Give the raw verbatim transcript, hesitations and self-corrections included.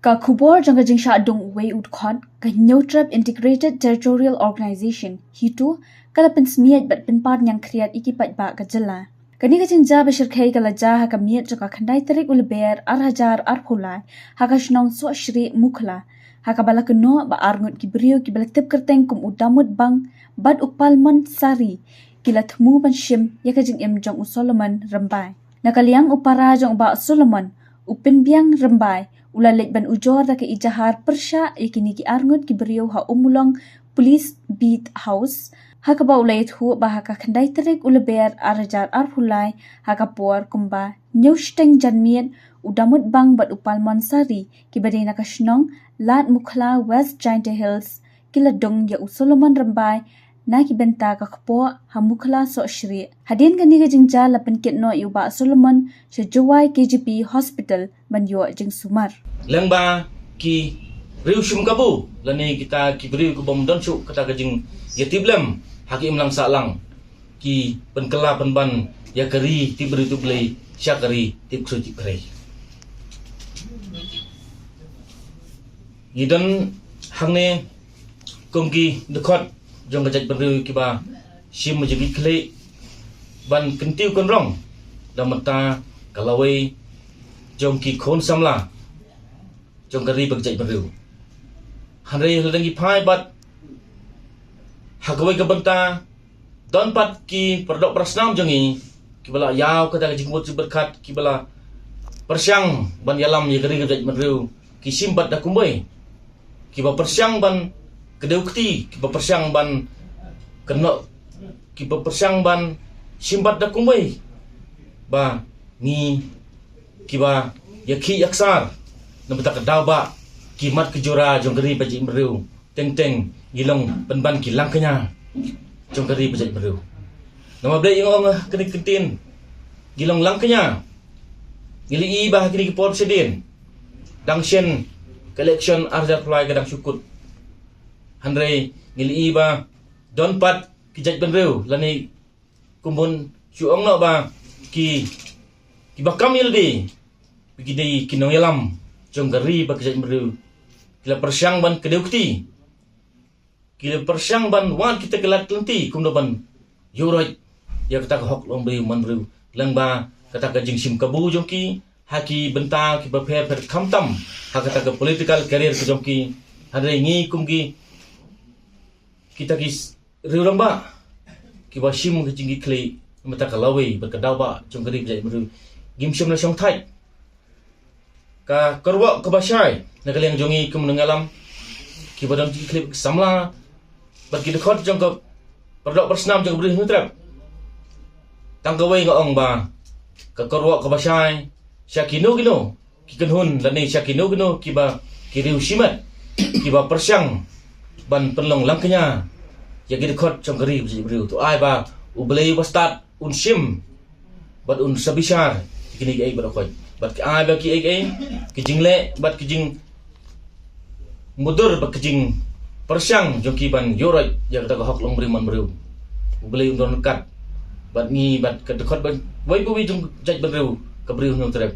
Ka khubor jong ka jingshah dung uwei u dkhot, ka Hynñiewtrep Integrated Territorial Organization, HITO, ka la pynsmiej bad pynpad ñiangkhriat ïa ki paidbah ka jylla. Kane ka jingjia ba shyrkhei ka la jia ha ka miet jong ka khyndai tarik u Lber ar hajar arphew lai, ha ka shnong Sohshrieh Mukhla, ha kaba la kynnoh ba arngut ki briew kiba la tip kyrteng kum u Damut Bang bad u Palmon Sari ki la thmu ban shim ïa ka jingim jong u Solomon Rymbai. Na ka liang u para jong u Bah Solomon, u Pynbiang Rymbai, u la leit ban ujor da ka ijahar pyrshah ïa kine ki arngut ki briew ha Ummulong Police Beat House, ha kaba u la ïathuh ba ha ka khyndai tarik u Lber ar hajar arphew lai, ha ka por kumba hynñiew shiteng janmiet, u Damut Bang bad u Palmon Sari, kiba dei na ka shnong Lad Mukhla, West Jaintia Hills, ki la dung ïa u Solomon Rymbai na ki bynta ka kpoh ha Mukhla Sohshrieh. Hadien kane ka jingjia la pynkit noh ïa u Bah Solomon sha Jowai K G P Hospital ban ïoh jingsumar. Lyngba ki riew shim kabu lane kita ki briew ki bym don shuh kata ka jingïatiplem ha ki imlang sahlang, ki pynkylla pynban ïa ka ri tip briew tip Blei sha ka ri tip ksuid tip khrei. Ngi don hangne kum ki dkhot jong ka jaitbynriew kiba shim jingkitkhlieh ban kyntiew kynrong da mynta ka lawei jong ki khun samla jong ka ri bad ka jaitbynriew. Hynrei lada ngi phai bad ha kawei ka bynta, don pat ki paradoh parasnam jong ngi kiba la ïaw kata ka jingmut jingpyrkhat, kiba la pyrshang ban ïalam ïa ka ri ka jaitbynriew, ki shim pat da kumwei, kiba pyrshang ban kdew kti, kiba pyrshang ban kynnoh, kiba pyrshang ban shim pat da kumwei ba ngi kiba ïakhih ïaksar na bynta ka daw ba ki mat ki jura jong ka ri bad jaitbynriew. Teng teng ngi long pynban ki langkñia jong ka ri bad jaitbynriew. Namar balei nga ong kane ka ktien ngi long langkñia? Ngi la ïohi ba ha kine ki por shadien, dang shen ka election ar hajar arphew lai ka dang shu kut. Hynrei ngi la ïohi ba don pat ki jaitbynriew lane kum ban shu ong noh ba ki, kiba kam ïalade, ba ki dei ki nongïalam jong ka ri bad ka jaitbynriew, ki la pyrshang ban kdew kti, ki la pyrshang ban wad kita ki lad ki lynti kumno ban ïuhroit ïa kata ka hok longbriew manbriew lyngba kata ka jingshim kabu jong ki ha ki bynta kiba pher pher, khamtam ha kata ka political career ka jong ki. Hynrei ngi kum ki, kita ki s-, riew rangbah kiba shim ka jingkitkhlieh na bynta ka lawei bad ka daw ba jong ka ri bad jaitbynriew, ngim shym la shongthait. Ka kyrwoh kaba shai na ka liang jong ngi kum nongïalam kiba don jingkitkhlieh bad ki samla bad ki dkhot jong ka paradoh parasnam jong ka Bri u Hynñiewtrep, tang kawei nga ong ba ka kyrwoh kaba shai sha kino kino ki kynhun lane sha kino kino kiba, ki riew shimet kiba pyrshang ban pynlong langkñia ïa ki dkhot jong ka ri bad jaitbynriew. To ai ba U Blei uba stad un shim bad un sa bishar ïa kine kiei baroh khoit, bad ki ai ba kiei kiei, ki jingleh bad ki jingmudui bad ki jingpyrshang jong ki ban ïuhroit ïa kata ka hok longbriew manbriew, U Blei un don ryngkat bad ngi bad ka dkhot bad wei pa wei jong ka jaitbynriew ka Bri u Hynñiewtrep.